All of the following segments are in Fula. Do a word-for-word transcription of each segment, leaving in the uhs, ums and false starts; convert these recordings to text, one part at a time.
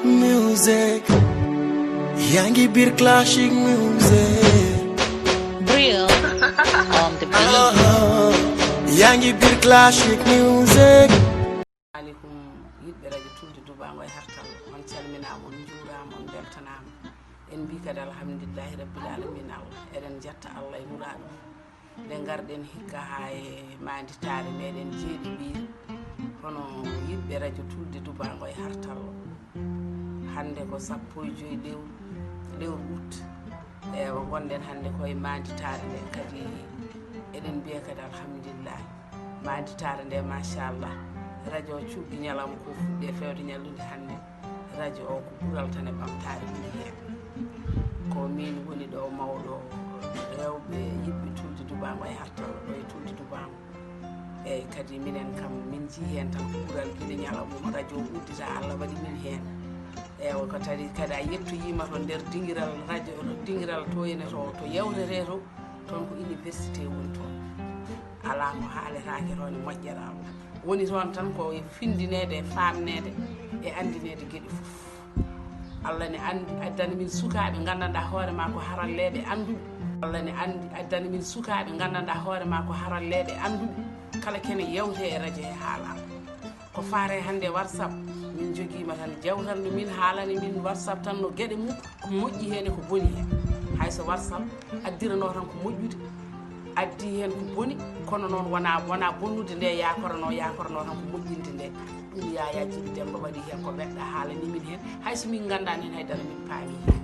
Music. Yaa ngi biir classic music. Brill on the beat. Yaa ngi biir classic music. Aleykum, yiɗɓe radio Tulde Dubaango e Hartal, on calminaama, on njuuraama, on mbeltanaama. En mbii kadi alhamdulillahi rabbil alamin Allah. Eɗen njetta Allah e nulaaɗo mum. Nde ngarɗen hikka haa e maanditaare meɗen jeeɗiɓiire, hono yiɗɓe radio Tulde Dubaango e Hartal, hannde ko sappo e joy lewru lewru août. Ewa, ngonɗen hannde koye maanditaare nde, kadi eɗen mbiya kadi alhamdulillahi. Maanditaare nde, machallah, radio o cuggi ñalawma ko fuɗɗi e fewde ñallude hannde. Radio o ko ɓural tan e ɓamtaare woni heen. Ko min woni ɗo mawɗo rewɓe yiɗɓe Tulde Dubaango e Hartal ɗo e Tulde Dubaango. Eyyi, kadi minen kam min njii heen tan ko ɓural gila ñalawma mo radio o uddita, Allah waɗi min heen. Eywa, ko tadi kadi a yettoyiima to nder dingiral radio, dingiral to ene to, to yewtete to, toon ko université woni toon. Alaa ko haaletaake toon e moƴƴere Allah. Woni toon tan ko e finndineede, e faamneede, e anndineede geɗe fof. Allah ne anndi, addani min sukaaɓe nganndanɗaa hoore maa ko haralleeɓe annduɓe. Allah ne anndi, addani min sukaaɓe nganndanɗaa hoore maa ko haralleeɓe annduɓe. Kala kene yewte e radio he haala. Ko faare hannde WhatsApp, min njogiima tan jawtal no min haalani min WhatsApp tan no geɗe mum ko moƴƴi heen e ko boni heen. Hay so WhatsApp addirano tan ko moƴƴude, addi heen ko boni, kono noon wona, wona bonnude nde yaakorano, yaakorano tan ko moƴƴinde nde. Ɗum Yaya Jibi Demba waɗi heen ko weɗɗa haalani min heen, hay so min nganndaani heen hay dara min paami heen.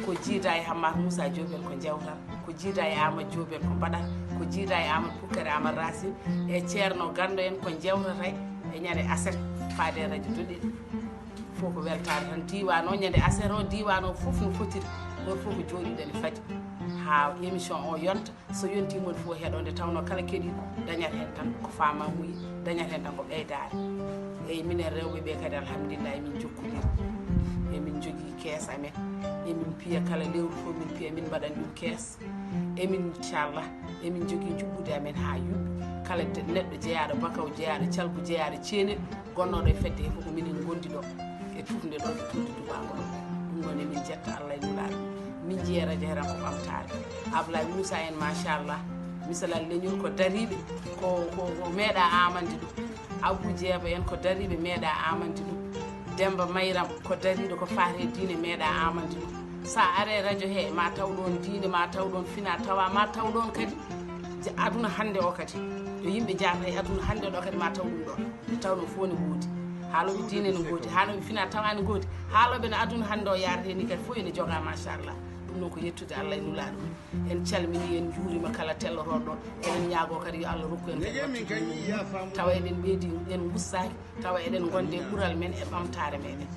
Ko jiida e Hammar Moussa Diop en ko jewtal, ko jiida e Amadou Diop en ko mbaɗat, ko jiida e Amadou Pukkari Amadou Racine e Ceerno Ganndo en ko jewtata e ñande aset faade radio Duɗe. Fof ko weltaare tan, diiwaan o ñande aset o diiwaan o fof no fotiri, ɗon fof ko jooɗiɗen e fadi haa émission o yonta. So yontii moni fof heɗo nde tawnoo kala keɗiiɗo dañat heen tan ko faamaamuye, dañat heen tan ko ɓeydaare. Eyi, minen rewɓe ɓe kadi alhamdulillahi emin njokkondiri, emin njogii kees amen, emin piya kala lewru fof min piya, min mbaɗani ɗum kees. Emin inchallah emin njogii njuɓɓudi amen haa yuɓɓi. Kala neɗɗo jeyaaɗo Bakaw, jeyaaɗo Calgu, jeyaaɗo Ceenel gonnooɗo e fedde he fof ko minen ngondi ɗo e tufnde ɗo e tufnde duɓaango ɗo. Ɗum noon emin njetta Allah e nulaaɗo. Min njiya radio he tan ko ɓamtaare. Ablaye Moussa en machallah, misalal leñol ko dariiɓe, ko ko meeɗa amande ɗum. Abou Jeeba en ko dariiɓe meeɗa amande ɗum. Demba Mayram ko dariiɗo ko faati e diine meeɗa amande ɗum. Sa are radio he ma taw ɗoon diine, ma taw ɗoon fina tawa, ma taw ɗoon kadi aduna hannde o kadi ɗo yimɓe njahata e aduna hannde ɗo kadi ma taw ɗum ɗoon. Nde tawnoo fof ne woodi, haaloɓe diine ne ngoodi, haaloɓe fina tawa ne ngoodi, haaloɓe no aduna hannde o yaarata ni kadi fof ene jogaa machallah. Ɗum noon ko yettude Allah e nulaaɗo mum. En calminii, en njuuriima kala tellotooɗo ɗo. Eɗen ñaagoo kadi yo Allah rokku en kadi wattude ɗum. Tawa eɗen ɓeydi, en ngustaaki, tawa eɗen ngondi e ɓural men e ɓamtaare meɗen.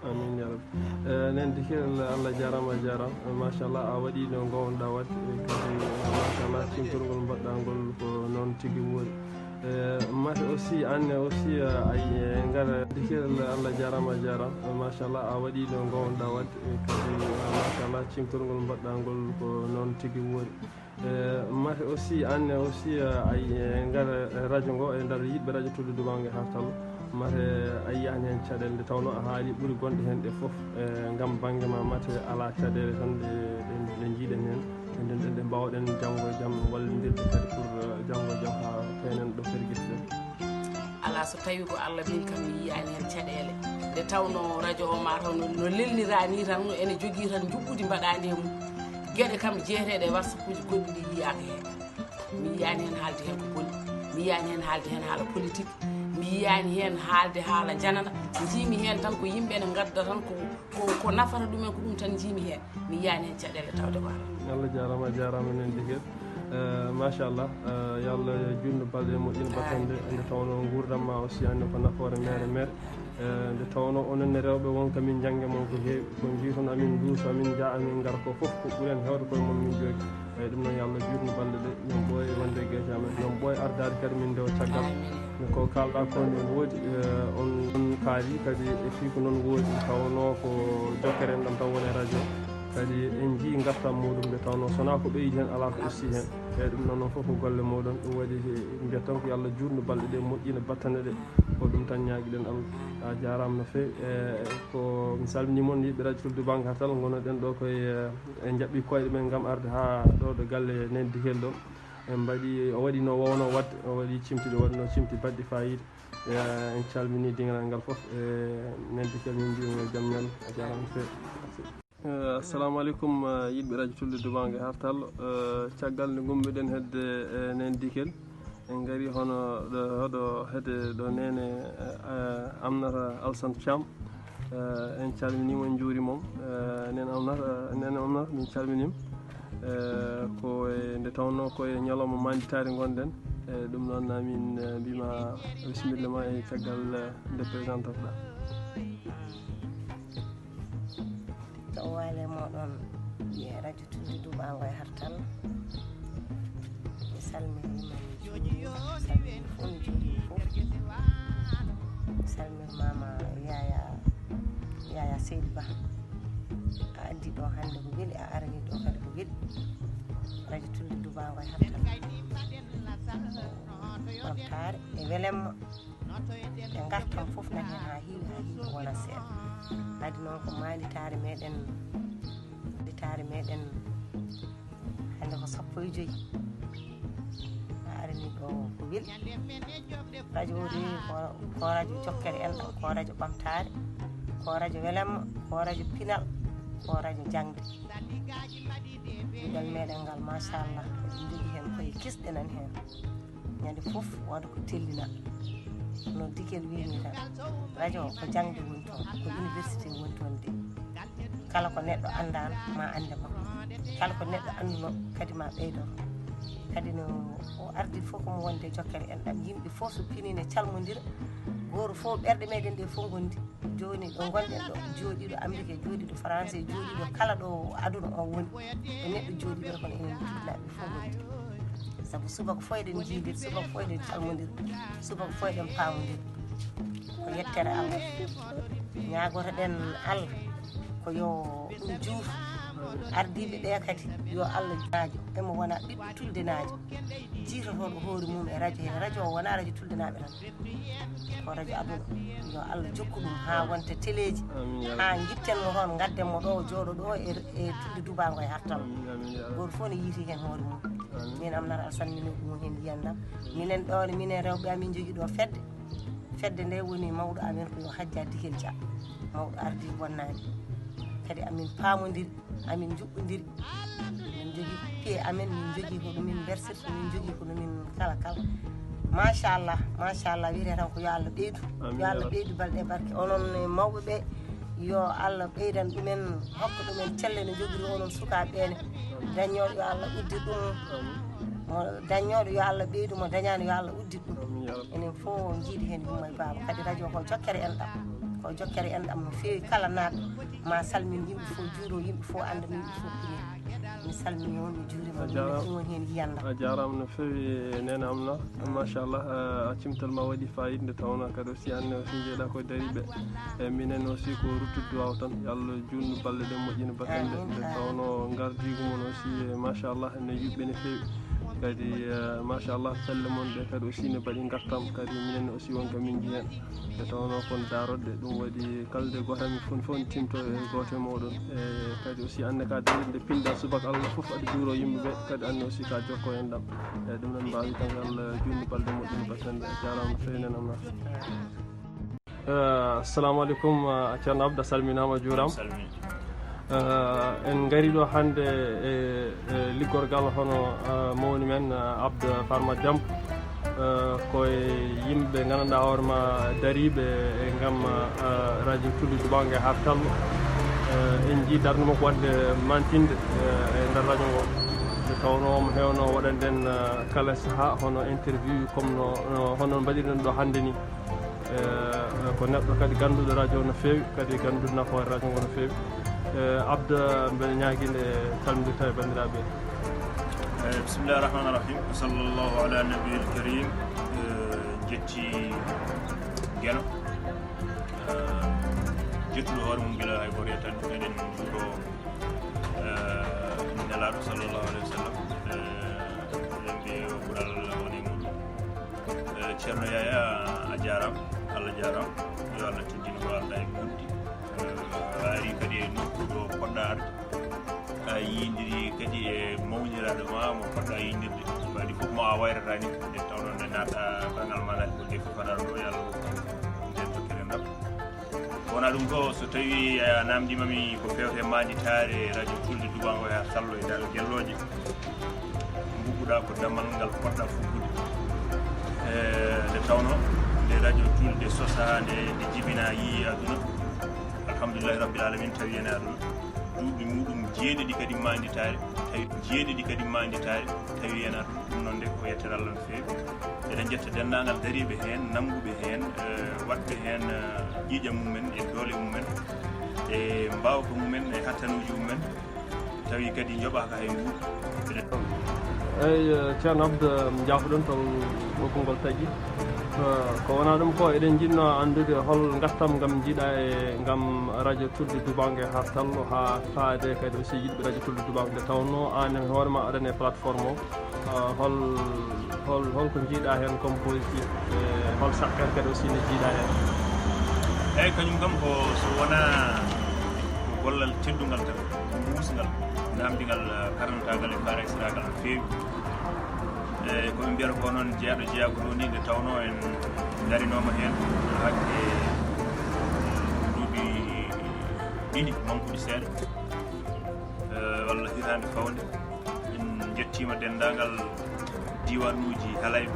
Amin ya rabbi. Eh, nen dikir Allah, Allah jarama, jarama. Eh, machallah, a waɗi no gownoɗa wadde, eh, kadi, eh, machallah, cimtorgol mbaɗɗa ngol ko noon tigi woni. Eh, mate aussi anne aussi, eh, ay, eh, ngara dikir Allah, Allah jarama, jarama. Eh, machallah, a waɗi no gownoɗa wadde, eh, kadi, eh, machallah, cimtorgol mbaɗɗa ngol ko noon tigi woni. Eh, mate aussi anne aussi, eh, ay, eh, ngara, eh, radio ngo e nder yiɗɓe radio Tulde Dubaango e Hartal. Mate a yiyani heen caɗeele nde tawnoo a haali ɓuri gonɗe heen ɗe fof, eh, ngam bannge ma mate alaa caɗeele tan ɗe, ɗe, ɗe njiiɗen heen. Nden ɗen ɗe mbaawɗen janngo e jam wallindirde kadi pour, eh, janngo e jam haa penen ɗo pergirten. Alaa so tawii ko Allah min kam mi yiyaani heen caɗeele. Nde tawnoo radio o ma taw no, no lelniraa nii tan, no ene jogii tan njuɓɓudi mbaɗaandi e mum. Geɗe kam jeeteeɗe e WhatsApp uji goɗɗi ɗi yiyaaka heen. Mi yiyaani heen haalde heen ko boni. Mi yiyaani heen haalde heen haala politique. Mi yiyaani heen haalde haala janana. Njiimi heen tan ko yimɓe ene ngadda tan ko, ko, ko nafata ɗumen ko ɗum tan njiimi heen. Mi yiyaani heen caɗeele tawde ko Allah. Allah jarama, a jarama nen diguel. Eh, machallah, eh, yo Allah juutnu balɗe moƴƴina battande. Nde tawnoo nguurndam ma aussi anne ko nafoore mere mere. Eh, nde tawnoo onon ne rewɓe won ko min jannge mon ko heewi, ko njiiton amin nduusa, amin njaha, amin ngara ko fof ko ɓuren heewde koye mon min joogi. Eyyi, ɗum noon yo Allah juutnu balɗe ɗe, min ɓooya wonde e geece amen, min ɓooya ardaade kadi min ndewa caggal. Ko kaalɗa ko ne woodi, eh, on, on kaali kadi e fii ko noon woodi, tawnoo ko jokkere enɗam tan woni e radio. Kadi en njii ngartam muuɗum, nde tawnoo so wonaa ko ɓeydi heen, alaa ko usti heen. Eeyi, ɗum ɗoon noon fof ko golle mooɗon. Ɗum waɗi mbiyat tan ko yo Allah juutnu balɗe ɗe, moƴƴina battane ɗe. Ko ɗum tan ñaagiɗen Allah. A jaaraama no feewi. E ko mi salminii mon, yiɗɓe Radio Tuldu Bango Hartal, ngonoɗen ɗo koye, e, en njaɓɓii koyɗe men ngam arde haa ɗo, ɗo galle Nene Dikel ɗo. En mbaɗi, o waɗi no waawnoo waɗde, o waɗi cimti ɗo waɗnoo cimti baɗɗi faayiida. E, en calminii dingiral ngal fof. E, Nene Dikel, min mbiyi mo jam ñalle, a jaaraama no feewi. Eh, assalamu aleykum, eh, yiɗɓe Radio Tuldu Dubaango e Hartal. Eh, caggal nde ngummiɗen hedde, eh, Nene Dikel, en ngari hono ɗo, hoɗo hedde ɗo Nene, eh, Amnata Alsan Thiam. Eh, en calminii mo, en njuuriima mo. Eh, Nene Amnata, Nene Amnata, min calminii mo. Eh, ko e nde tawnoo ko e ñalawma maanditaare ngonɗen. Eh, ɗum noon, amin, eh, mbima bisimilla ma e caggal, eh, nde présentotoɗaa. Tawale moɗon ɓiye Radio Tuldu Dubaango e Hartal. Mi salminiima, mi juuriima, mi salmini fof, mi juuriima fof. Mi salminiima Yaya, Yaya Seydi Ba. A addi ɗo hannde ko weli, a arani ɗo kadi ko weli. Radio Tuldu Dubaango e Hartal. Ɓamtaare e welemma. E ngartam fof nani heen haa heewi, haa heewi, wona seeɗa. Kadi noon ko maanditaare meɗen, maanditaare meɗen hannde ko sappo e joy. A arani ɗo ko weli. Radio o de ko, ko radio jokkere enɗam, ko radio ɓamtaare, ko radio welemma, ko radio pinal, ko radio jaŋde. Duɗal meɗen ngal, machallah, eɗen njogii heen koye kisɗe nani heen. Ñande fof wooda ko tellina. No Dikel wiini tan, radio o ko jaŋde woni toon, ko université woni toon de. Kala ko neɗɗo anndaano, ma annde makko. Kala ko neɗɗo annduno, kadi ma ɓeydo. Kadi no o ardi fof ko mo wonde jokkere enɗam. Yimɓe fof so pinii ne calmondira. Gooto fof ɓerɗe meɗen ɗe fof ngondi. Jooni ɗo ngonɗen ɗo, jooɗiiɗo Amérique, jooɗiiɗo France, jooɗiiɗo kala ɗo aduna o woni, ko neɗɗo jooɗiiɗo kono enen Tulnaaɓe fof ngondi. Sabu subaka fof eɗen njiidir, subaka fof eɗen calmondir, subaka fof eɗen paamondir. Ko yettere Allah. Ñaagotoɗen Allah ko yo ɗum juutu. Ardiiɓe ɓe kadi yo Allah jaajo, emo wona ɓiɗɗo Tuldenaajo. Jiitotooɗo hoore mum e radio he. Radio o wona radio Tuldenaaɓe tan. Ko radio aduna. Yo Allah jokku ɗum haa wonta teleeji. Amin, ya Rabbi. Haa ngitten mo toon, ngadden mo ɗo, o jooɗo ɗo e, e Tuldu Dubaango e Hartal. Amin, amin, ya Rabbi. Gooto fof ne yiiti heen hoore mum. Amin. Min Amnata Alsan, min ɗum heen yiyannda. Minen ɗo ne, minen rewɓe amin njogii ɗo fedde. Fedde nde woni mawɗo amen ko yo Hajja Dikel Dia. Mawɗo ardii bonnaani. Kadi amin paamondiri. Amin njuɓɓondiri. Min njogii piye amen, min njogii ko ɗum min mbersirta, min njogii ko ɗum min kala kala. Machallah, machallah, wiyete tan ko yo Allah ɓeydu. Amin, yo Allah ɓeydu balɗe e barke. Onon e mawɓe ɓe, yo Allah ɓeydan ɗumen, hokka ɗumen celle no jogiri onon sukaaɓe ɓe ne. Daññooɗo yo Allah uddir ɗum. Amin. Mo daññooɗo yo Allah ɓeydu, mo dañaano yo Allah uddir ɗum. Amin, ya Rabbi. Enen fof njiidi heen yumma e baaba. Kadi radio ko jokkere enɗam. Ko jokkere enɗam no feewi, kala naatɗo ma salmin yimɓe fof, juuro yimɓe fof, annda yimɓe fof pini. Mi salmini on, mi juurima on, mi ɗum woni heen yiyannda. A jaaraama no feewi, Nene Amnata. Machallah, eh, a cimtal ma waɗi fayida nde tawnoo kadi aussi aan ne aussi njeeɗa ko dariiɓe. E minen aussi ko ruttude duwaaw tan. Yo Allah juutnu balɗe ɗe, moƴƴina battane ɗe. Amin, nde amin. Tawnoo ngardiigu mon aussi, eh, machallah, ne yuɓɓi no feewi. Kadi, eh, machallah, pelle mon ɗe kadi aussi ne mbaɗi ngartam. Kadi minen aussi won ko min njiyi heen. Nde tawnoo kon daaroɗe ɗum waɗi kala nde gooto amin fof, fof ne timto e gooto e mooɗon. E kadi aussi aan ne ka dariiɗo nde pinɗa subaka Allah fof aɗa juuro yimɓe ɓe, kadi aan ne aussi ka jokko enɗam. E ɗum noon mbaawi tan Allah juutnu balɗe moƴƴina battane ɗe. A jaaraama no feewi, Nene Amnata. Eh, assalamu aleykum, eh, Ceerno Abdou, a salminaama, a juuraama. Salmini. Eh, en ngari ɗo hannde e, e liggorgal hono, eh, mawni men, eh, Abdou Farma Demba. Eh, ko e yimɓe ɓe nganndanɗaa hoore ma dariiɓe e ngam, eh, radio Tuldu Dubaango e Hartal. Eh, en njii darnde makko waɗde mantinde, eh, e nder radio ngo. Nde tawnoo omo heewno waɗande en, eh, kala sahaa hono interview comme no, no, hono mbaɗirɗen ɗo hannde ni. Eh, ko neɗɗo kadi gannduɗo radio no feewi, kadi gannduɗo nafoore radio ngo no feewi. Eh, Abda, mbeɗa ñaagii nde calminirta e banndiraaɓe. Eh, bismillahi rahmani rahim. Wa sallallahu ala nabiyil karim. Eh, jetti Geno. Eh, jettuɗo hoore mum gila hay gooto yettan. Eɗen njuuro Nelaaɗo sallallahu alayhi wa sallam, eɗen mbiya yo ɓural wone muɗum. Ceerno Yaya, a jaaraama, Allah jaaraama, yo Allah teddin ko alɗa e ɓuuɗdi. A ari kadi e nokku ɗo poɗɗa arde, a yiyindiri kadi e mawniraaɗo ma mo poɗɗa yiyindirde. Waɗi fof mo a wayrata ni, nde tawno nde naata koyngal ma naati ko defi fadar ɗo, yo Allah hokku nden tokkere ndam. Wona ɗum ko, so tawi a namdimami ko fewte maanditaare radio Tulde Dubango e Sallo e Daal Gellooje, mbuɓɓuɗa ko damal ngal poɗɗa fuggude. E nde tawno nde radio Tulde sosaande, nde jibina, yii aduna. Alhamdulillahi Rabbil Alamin, tawi ene aduna. Duuɓi muɗum jeeɗiɗi kadi maanditaare, tawi jeeɗiɗi kadi maanditaare, tawi ene aduna. Ɗum noon nde ko yettere Allah no feewi. Eɗen njetta denndaangal dariiɓe heen, nannguɓe heen, eh, waɗɓe heen, eh, ƴiiƴam mumen e doole mumen e mbaawka mumen e hattanuuji mumen. Tawi kadi njoɓaaka hay buuɗi. Eɗen Eey, eh, Ceerno Abdou, jaafoɗon taw ɓoggol ngol tagi. Eh, ko wonaa ɗum ko, eɗen njiɗnoo anndude hol ngartam ngam njiɗa e ngam radio Tulde Dubango haa Sallo, haa faade kadi aussi yiɗɓe radio Tulde Dubango, nde tawnoo aan e hoore ma aɗa e plateforme o. Ah, hol, hol, hol ko njiiɗa heen comme positif, e hol saqqeere kadi aussi nde njiiɗa heen? Eey, kañum kam ko so wonaa ko gollal teddungal tan, muusngal, naamndingal, eh, karantaagal e faaraysiraagal no feewi. Eey, ko ɓe mbiyata ko noon, jeyaaɗo jeyaa ko ɗo ni, nde tawnoo en ndarinooma heen hakke duuɓi ɗiɗi mankuɗi seeɗa, eh, walla hitaande fawnde. En njettiima denndaangal diiwanuuji Halayɓe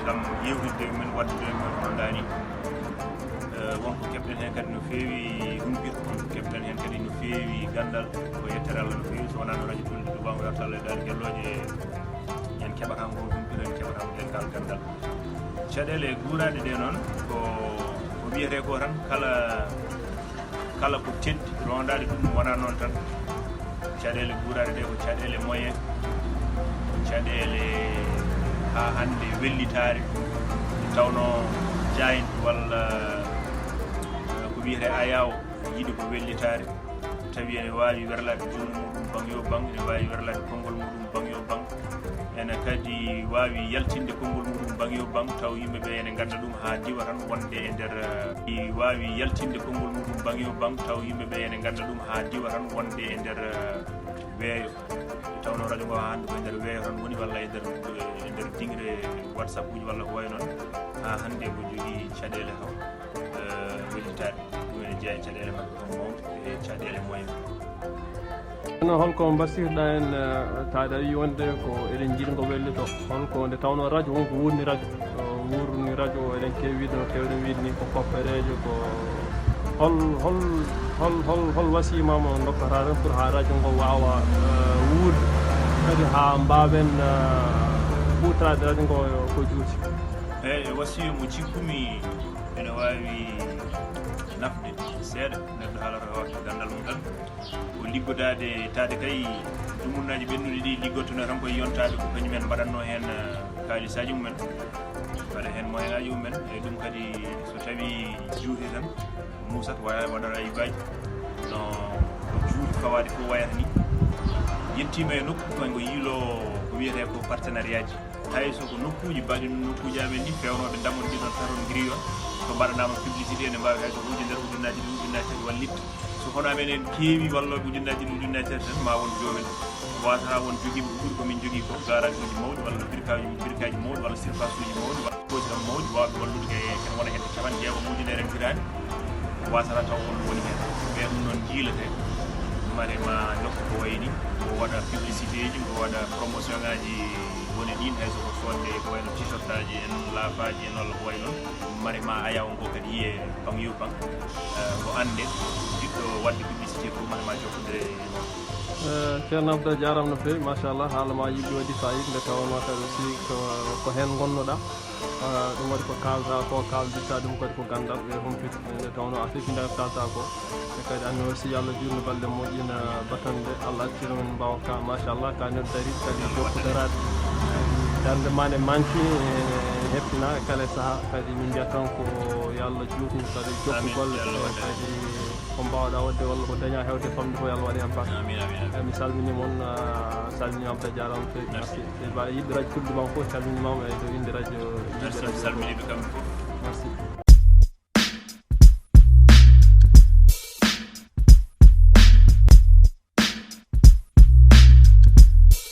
ngam yeewtidde e mumen, waɗdude e mumen hono ndaa ni. Eh, won ko keɓɗen heen kadi no feewi humpito, won ko keɓɗen heen kadi no feewi ganndal, ko yettere Allah no feewi, so wonaa no radio Tulde Dubango werta Allah e Daal Gellooje, en keɓataa ngoon humpito, en keɓataa ngel ngal ganndal. Caɗeele guuraaɗe ɗe noon ko, ko wiyetee ko tan, kala kala ko teddi, roondaade ɗum wonaa noon tan. Caɗeele guuraaɗe ɗe ko caɗeele moyen, ko caɗeele haa hannde wellitaare, nde tawnoo jaaynde walla, eh, ko wiyetee ayaawo, yiɗi ko wellitaare, tawi ene waawi werlaade juutngo muɗum baŋ yo baŋ, ene waawi werlaade konngol muɗum baŋ yo baŋ. Ene kadi waawi yaltinde konngol muɗum baŋ yo baŋ, taw yimɓe ɓe ene ngannda ɗum haa diwa tan wonde e nder, eh, waawi yaltinde konngol muɗum baŋ yo baŋ, taw yimɓe ɓe ene ngannda ɗum haa diwa tan wonde e nder, eh, weeyo. Nde tawnoo radio ngo haa hannde ko e nder weeyo tan woni, walla e nder, e nder diŋre WhatsApp uji walla ko wayi noon, haa hannde ko jogii caɗeele taw, eh, wellitaaɗe. Ɗum ene jeyaa e caɗeele maɓɓe ko mawɗe e caɗeele moyen. Kono hol ko mbaɗtirɗa en, eh, taade a wii wonde ko eɗen njiɗi ngo wellito. Hol ko nde tawnoo radio won ko wuurni radio? Ko wuurni radio, eɗen keewi wiide no keewɗen wiide ni ko koppereejo, ko hol, hol, hol, hol, hol wasiyama mo ndokkata tan pour haa radio ngo waawa, eh, wuurde kadi haa mbaawen, eh, huutoraade radio ngo ko juuti? Eey, wasiya mo cikkumi ene waawi nafde seeɗa, neɗɗo haalata hoore ganndal mum tan, ko liggodaade, taade kay, dumunnaaji ɓennuɗi ɗi liggottunoo tan koye yontaade ko kañumen mbaɗatnoo heen, eh, kaalisaaji mumen, mbaɗa heen moyenaaji mumen. E ɗum kadi, so tawii juuti tan, muusat, wa-, waɗat ayibaaji, no, no juuti fawaade fof wayata ni. Yettiima e nokku, koye ngo yiiloo ko wiyetee ko partenariat ji. Hay so ko nokkuuji mbaɗi nokkuuji amen ɗi, feewnooɓe ndamon ɗi ɗon taton ngiri on, so mbaɗanaama publicité, ene mbaawi hay so ujunnere, ujunnaaji ɗiɗi, ujunnaaji tati wallitta. So kono amen en keewi wallooɓe ujunnaaji ɗiɗi, ujunnaaji tati tan, ma won joomen. Waasata won jogiiɓe ko ɓuri ko min jogii ko, garage uji mawɗi, walla birkaaji, birkaaji mawɗi, walla surface uji mawɗi, walla koosi tan mawɗi, waawɓe wallude kay, en wona hedde capanɗe jeegom ujunere en hitaande. Waasata taw on woni heen. Ɓe ɗum noon njiilete, mare ma nokku ko wayi ni, ko waɗa publicité ji, ko waɗa promotion ŋaaji woni ɗiin, hay so ko soodde ko wayno t-shirtaaji en, laafaaji en, walla ko wayi noon. Mare ma ayaw ngo kadi yiye baŋ yo baŋ, eh, ngo annde, jiɗɗo waɗde publicité fof mare ma jokkondire e mon. Eh, Ceerno Abdou, a jaaraama no feewi, machallah, haala ma yiɗi waɗi fayida, nde tawnoo kadi aussi ko, ko heen ngonnoɗaa. Ah, ɗum waɗi ko kaalta ko, kaaldirta ɗum kadi ko ganndal e humpito, nde tawnoo a feefi nde kaalta ko. E kadi anne aussi, yo Allah juutnu balɗe, moƴƴina batannde, Allah accira min mbaawa ka, machallah, ka nder dari kadi jokkotoraade. Darnde ma nde manki, e, e heftina kala e sahaa, kadi min mbiyata tan ko Yo Allah juutnu kadi jokku Amiin. Golle Yo Allah ɗe waɗ kadi ko mbaawɗa waɗde walla ko daña hewde famde fof yo Allah waɗ heen barke. Amin amin. Eyi mi salmini mon, ah, salmini Abda jaaraama feewi. Merci. Merci. E ba yiɗɓe radio Pullo Banque fof salmini mama e to inde radio yiɗɓe Merci. Radio. Salminiiɓe kamɓe fof. Merci.